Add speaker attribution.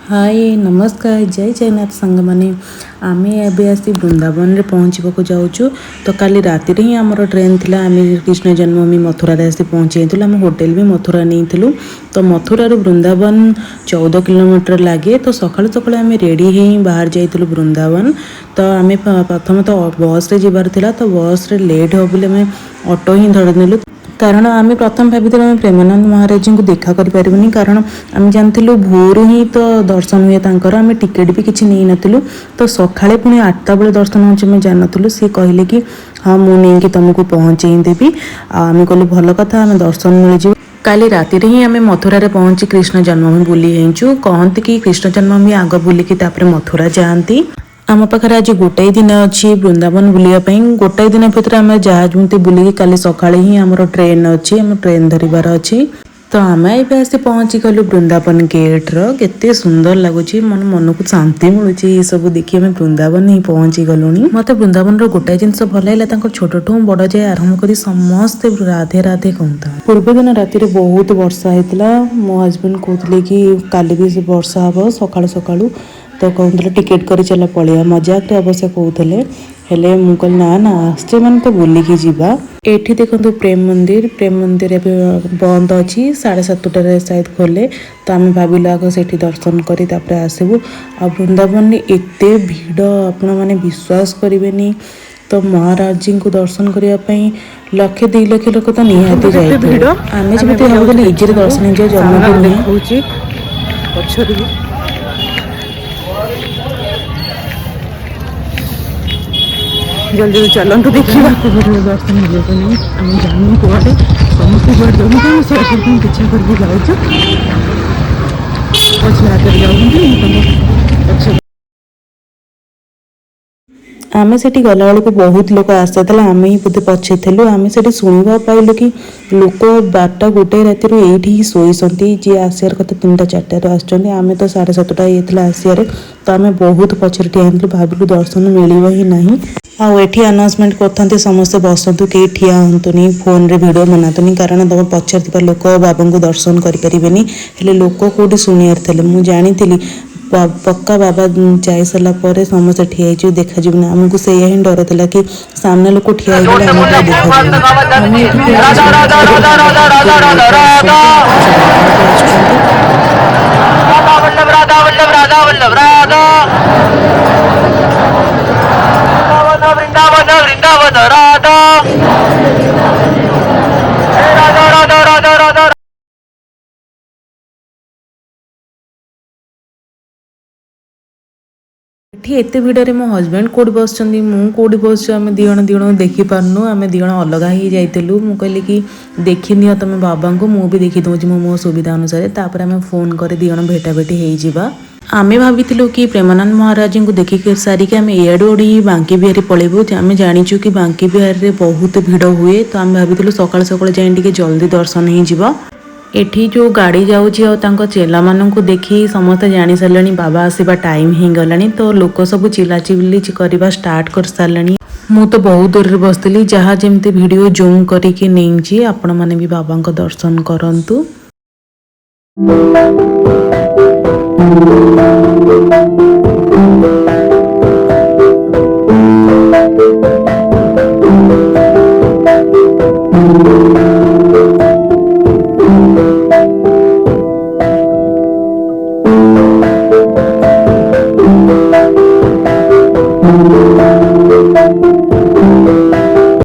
Speaker 1: ହାଏ, ନମସ୍କାର, ଜୟ ଜଗନ୍ନାଥ ସାଙ୍ଗମାନେ। ଆମେ ଏବେ ଆସି ବୃନ୍ଦାବନରେ ପହଞ୍ଚିବାକୁ ଯାଉଛୁ। ତ କାଲି ରାତିରେ ହିଁ ଆମର ଟ୍ରେନ୍ ଥିଲା। ଆମେ କୃଷ୍ଣ ଜନ୍ମଭୂମି ମଥୁରାରେ ଆସି ପହଞ୍ଚି ଯାଇଥିଲୁ। ଆମେ ହୋଟେଲ ବି ମଥୁରା ନେଇଥିଲୁ। ତ ମଥୁରାରୁ ବୃନ୍ଦାବନ 14 କିଲୋମିଟର ଲାଗେ। ତ ସକାଳୁ ସକାଳୁ ଆମେ ରେଡ଼ି ହେଇ ବାହାରି ଯାଇଥିଲୁ ବୃନ୍ଦାବନ। ତ ଆମେ ପ୍ରଥମେ ତ ବସ୍ରେ ଯିବାର ଥିଲା। ତ ବସ୍ରେ ଲେଟ୍ ହେବ ବୋଲି ଆମେ ଅଟୋ ହିଁ ଧରିନେଲୁ, କାରଣ ଆମେ ପ୍ରଥମେ ଭାବିଥିଲୁ ଆମେ ପ୍ରେମାନନ୍ଦ ମହାରାଜଙ୍କୁ ଦେଖା କରିପାରିବୁନି, କାରଣ ଆମେ ଜାଣିଥିଲୁ ଭୋରୁ ହିଁ ତ ଦର୍ଶନ ହୁଏ ତାଙ୍କର। ଆମେ ଟିକେଟ୍ ବି କିଛି ନେଇନଥିଲୁ। ତ ସକାଳେ ପୁଣି 8ଟା ବେଳେ ଦର୍ଶନ ହେଉଛି, ଆମେ ଜାଣିନଥିଲୁ। ସିଏ କହିଲେ କି ହଁ, ମୁଁ ନେଇକି ତୁମକୁ ପହଞ୍ଚେଇ ଦେବି। ଆଉ ଆମେ କହିଲୁ, ଭଲ କଥା, ଆମେ ଦର୍ଶନ ମିଳିଯିବ। କାଲି ରାତିରେ ହିଁ ଆମେ ମଥୁରାରେ ପହଞ୍ଚି କୃଷ୍ଣ ଜନ୍ମଭୂମି ବୁଲି ହେଇଛୁ। କହନ୍ତି କି କୃଷ୍ଣ ଜନ୍ମଭୂମି ଆଗ ବୁଲିକି ତାପରେ ମଥୁରା ଯାଆନ୍ତି। ଆମ ପାଖରେ ଆଜି ଗୋଟାଏ ଦିନ ଅଛି ବୃନ୍ଦାବନ ବୁଲିବା ପାଇଁ। ଗୋଟାଏ ଦିନ ଭିତରେ ଆମେ ଯାହା ଯେମିତି ବୁଲିକି କାଲି ସକାଳେ ହିଁ ଆମର ଟ୍ରେନ୍ ଅଛି, ଆମ ଟ୍ରେନ୍ ଧରିବାର ଅଛି। ତ ଆମେ ଏବେ ଆସି ପହଞ୍ଚି ଗଲୁ ବୃନ୍ଦାବନ ଗେଟ୍ର। କେତେ ସୁନ୍ଦର ଲାଗୁଛି, ମନକୁ ଶାନ୍ତି ମିଳୁଛି ଏସବୁ ଦେଖି। ଆମେ ବୃନ୍ଦାବନ ହିଁ ପହଞ୍ଚି ଗଲୁଣି। ମତେ ବୃନ୍ଦାବନର ଗୋଟାଏ ଜିନିଷ ଭଲ ଲାଗିଲା, ତାଙ୍କର ଛୋଟଠୁ ବଡ଼ ଯାଏ ଆରମ୍ଭ କରି ସମସ୍ତେ ରାଧେ ରାଧେ କହୁଥାନ୍ତି। ପୂର୍ବ ଦିନ ରାତିରେ ବହୁତ ବର୍ଷା ହେଇଥିଲା। ମୋ ହଜବେଣ୍ଡ କହୁଥିଲେ କି କାଲି ବି ସେ ବର୍ଷା ହବ ସକାଳୁ ସକାଳୁ। ତ କହୁଥିଲେ, ଟିକେଟ୍ କରି ଚାଲ ପଳେଇବା। ମଜାକରେ ଅବଶ୍ୟ କହୁଥିଲେ, ହେଲେ ମୁଁ କହିଲି, ନା ନା, ଆସିଛେ ମାନେ ତ ବୁଲିକି ଯିବା। ଏଠି ଦେଖନ୍ତୁ ପ୍ରେମ ମନ୍ଦିର। ପ୍ରେମ ମନ୍ଦିର ଏବେ ବନ୍ଦ ଅଛି, 7:30ରେ ସାୟଦ ଖୋଲେ। ତ ଆମେ ଭାବିଲୁ ଆଗ ସେଠି ଦର୍ଶନ କରି ତାପରେ ଆସିବୁ। ଆଉ ବୃନ୍ଦାବନରେ ଏତେ ଭିଡ଼, ଆପଣମାନେ ବିଶ୍ୱାସ କରିବେନି। ତ ମହାରାଜଜୀଙ୍କୁ ଦର୍ଶନ କରିବା ପାଇଁ ଲକ୍ଷେ 2 ଲକ୍ଷ ଲୋକ ତ ନିହାତି ଯାଇଥିବେ। ଆମେ ଯେମିତି ଭାବୁଥିଲୁ ଇଜିରେ ଦର୍ଶନ ହେଇଯିବ, ଜମା ବି ନୁହେଁ।
Speaker 2: ଦେଖଉଛି ପଛରେ ବି। ଜଲ୍ଦି ଜଲ୍ଦି ଚାଲନ୍ତୁ, ଦେଖିବା। ଦର୍ଶନ ହେବାକୁ ନାହିଁ, ଆମେ ଜାଣିନୁ କୁଆଡ଼େ। ସମସ୍ତେ କୁଆଡ଼େ ଯାଉଛନ୍ତି, ଆମେ ସେଆଡ଼େ ପିଛା କରିକି ଯାଉଛୁ। ପଛରେ ଆଗରେ ଯାଉଛନ୍ତି, ମୁଁ ତାଙ୍କ ପଛରେ।
Speaker 1: ଆମେ ସେଠି ଗଲାବେଳକୁ ବହୁତ ଲୋକ ଆସିଥିଲା, ଆମେ ହିଁ ବୋଧେ ପଛେ ଥିଲୁ। ଆମେ ସେଠି ଶୁଣିବାକୁ ପାଇଲୁ କି ଲୋକ 12ଟା 1 ରାତିରୁ ଏଇଠି ହିଁ ଶୋଇଛନ୍ତି। ଯିଏ ଆସିବାର କଥା 3ଟା 4ଟାରୁ ଆସିଛନ୍ତି। ଆମେ ତ 7:30 ହେଇଯାଇଥିଲା ଆସିବାରେ। ତ ଆମେ ବହୁତ ପଛରେ ଠିଆ ହେଇଥିଲୁ, ଭାବିଲୁ ଦର୍ଶନ ମିଳିବ ହିଁ ନାହିଁ। ଆଉ ଏଠି ଆନାଉନ୍ସମେଣ୍ଟ କରିଥାନ୍ତି, ସମସ୍ତେ ବସନ୍ତୁ, କେହି ଠିଆ ହୁଅନ୍ତୁନି, ଫୋନରେ ଭିଡ଼ିଓ ବନାନ୍ତୁନି, କାରଣ ତମ ପଛରେ ଥିବା ଲୋକ ବାବାଙ୍କୁ ଦର୍ଶନ କରିପାରିବେନି। ହେଲେ ଲୋକ କୋଉଠି ଶୁଣିବାର ଥିଲେ? ମୁଁ ଜାଣିଥିଲି ପକ୍କା ବାବା ଯାଇ ସାରିଲା ପରେ ସମସ୍ତେ ଠିଆ ହେଇଯିବେ, ଦେଖାଯିବନି ଆମକୁ। ସେଇଆ ହିଁ ଡର ଥିଲା କି ସାମ୍ନା ଲୋକ ଠିଆ ହେଇଗଲେ ଆମକୁ ଆଉ ଦେଖାଯିବନି। ଆମେ ଏଠି ଠିଆ ହେଇଛୁ, ଆସୁଛନ୍ତି।
Speaker 3: ରାଧା ବଲ୍ଲଭ, ରାଧା ବଲ୍ଲଭ, ରାଧା ବଲ୍ଲଭ, ରାଧା ବୃନ୍ଦାବନ, ବୃନ୍ଦାବନ, ବୃନ୍ଦାବନ, ରାଧା ରାଧା ରାଧା ରାଧା ରାଧା।
Speaker 1: ଏଠି ଏତେ ଭିଡ଼ରେ ମୋ ହଜବେଣ୍ଡ କେଉଁଠି ବସିଛନ୍ତି, ମୁଁ କେଉଁଠି ବସିଛୁ, ଆମେ ଦୁଇ ଜଣ ଦୁଇ ଜଣଙ୍କୁ ଦେଖିପାରୁନୁ। ଆମେ ଦୁଇ ଜଣ ଅଲଗା ହେଇଯାଇଥିଲୁ। ମୁଁ କହିଲି କି ଦେଖିନିଅ ତମେ ବାବାଙ୍କୁ, ମୁଁ ବି ଦେଖିଦେଉଛି ମୁଁ ମୋ ସୁବିଧା ଅନୁସାରେ। ତାପରେ ଆମେ ଫୋନ୍ କରି ଦୁଇ ଜଣ ଭେଟାଭେଟି ହେଇଯିବା। ଆମେ ଭାବିଥିଲୁ କି ପ୍ରେମାନନ୍ଦ ମହାରାଜଙ୍କୁ ଦେଖିକି ସାରିକି ଆମେ ଏଆଡ଼ୁ ଉଡ଼ି ବାଙ୍କି ବିହାରୀ ପଳେଇବୁ। ଆମେ ଜାଣିଛୁ କି ବାଙ୍କି ବିହାରୀରେ ବହୁତ ଭିଡ଼ ହୁଏ। ତ ଆମେ ଭାବିଥିଲୁ ସକାଳୁ ସକାଳୁ ଯାଇ ଟିକେ ଜଲ୍ଦି ଦର୍ଶନ ହେଇଯିବ। ଏଠି ଯେଉଁ ଗାଡ଼ି ଯାଉଛି ଆଉ ତାଙ୍କ ଚେଲାମାନଙ୍କୁ ଦେଖି ସମସ୍ତେ ଜାଣି ସାରିଲେଣି ବାବା ଆସିବା ଟାଇମ୍ ହେଇଗଲାଣି। ତ ଲୋକ ସବୁ ଚିଲାଚିଲି କରିବା ଷ୍ଟାର୍ଟ କରିସାରିଲେଣି। ମୁଁ ତ ବହୁତ ଦୂରରେ ବସିଥିଲି, ଯାହା ଯେମିତି ଭିଡ଼ିଓ ଜୁମ୍ କରିକି ନେଇଛି। ଆପଣମାନେ ବି ବାବାଙ୍କ ଦର୍ଶନ କରନ୍ତୁ।